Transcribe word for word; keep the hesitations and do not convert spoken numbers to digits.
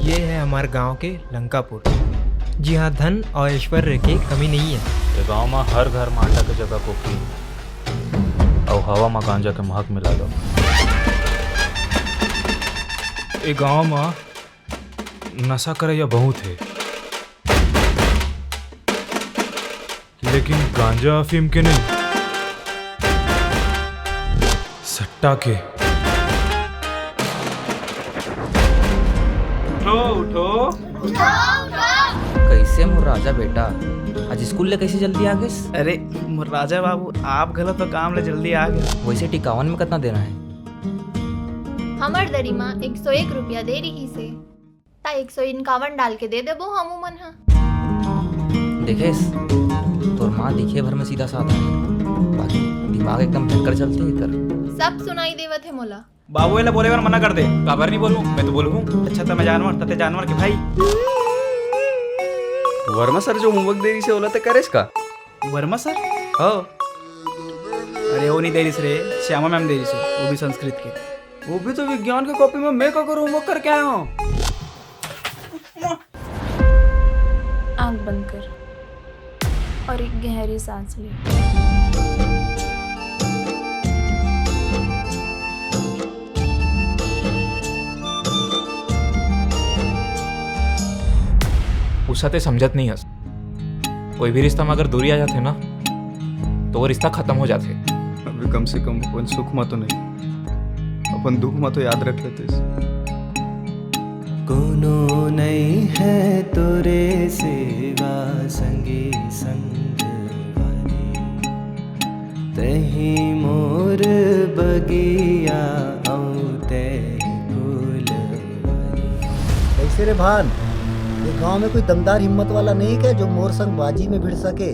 ये है हमारे गांव के लंकापुर, जिहां धन और ऐश्वर्य के कमी नहीं है। ये गांव में हर घर में आटा के जगह कोकी अउ हवा में गांजा के महक मिला दो। ये गांव में नशा करैया बहुत है, लेकिन गांजा अफीम के नहीं, सट्टा के। उठो, उठो। कैसे मोर राजा बेटा, आज स्कूल ले कैसे जल्दी आ गेस? अरे मोर राजा बाबू, आप घलो तो काम ले जल्दी आ गए। वैसे टिकावन में कितना देना है? हमर दरी मा एक सौ एक रुपया दे रही से, ता एक सौ इक्यावन डाल के दे देबो हम मन ह। देखेस, तोर माँ दिखे भर में सीधा साधा है, बाकी दिमाग एकदम भयंकर चलती है कर। सब सुनाई देवत है मोला। बाबू, एला बोले बर मना कर दे। काबर नहीं बोलूं? मैं तो बोलूं। अच्छा, त मैं जानवर, तते जानवर के भाई। वर्मा सर जो होमवर्क दे रही से, ओला ते करेस का? वर्मा सर? हाँ। अरे, वो नहीं दे रही रे, श्यामा मैम दे रही से, वो भी संस्कृत के। वो भी तो विज्ञान के कॉपी में। मैं का करूं, होमवर्क करके आया हूँ। आंख बंद कर और एक गहरी सांस ले। उषा, ते समझत नहीं हस। कोई भी रिश्ता में अगर दूरी आ जाथे ना, तो वो रिश्ता खत्म हो जाथे। अभी कम से कम अपन सुख मा तो नहीं, अपन दुख मा तो याद रख लेते। कोनो नइ हे तोरे सेवा संगी संगवारी, तही मोर बगिया अउ तही फूलवारी। कैसे रे भान, ये गांव में कोई दमदार हिम्मत वाला नहीं क्या, जो मोर संग बाजी में भिड़ सके?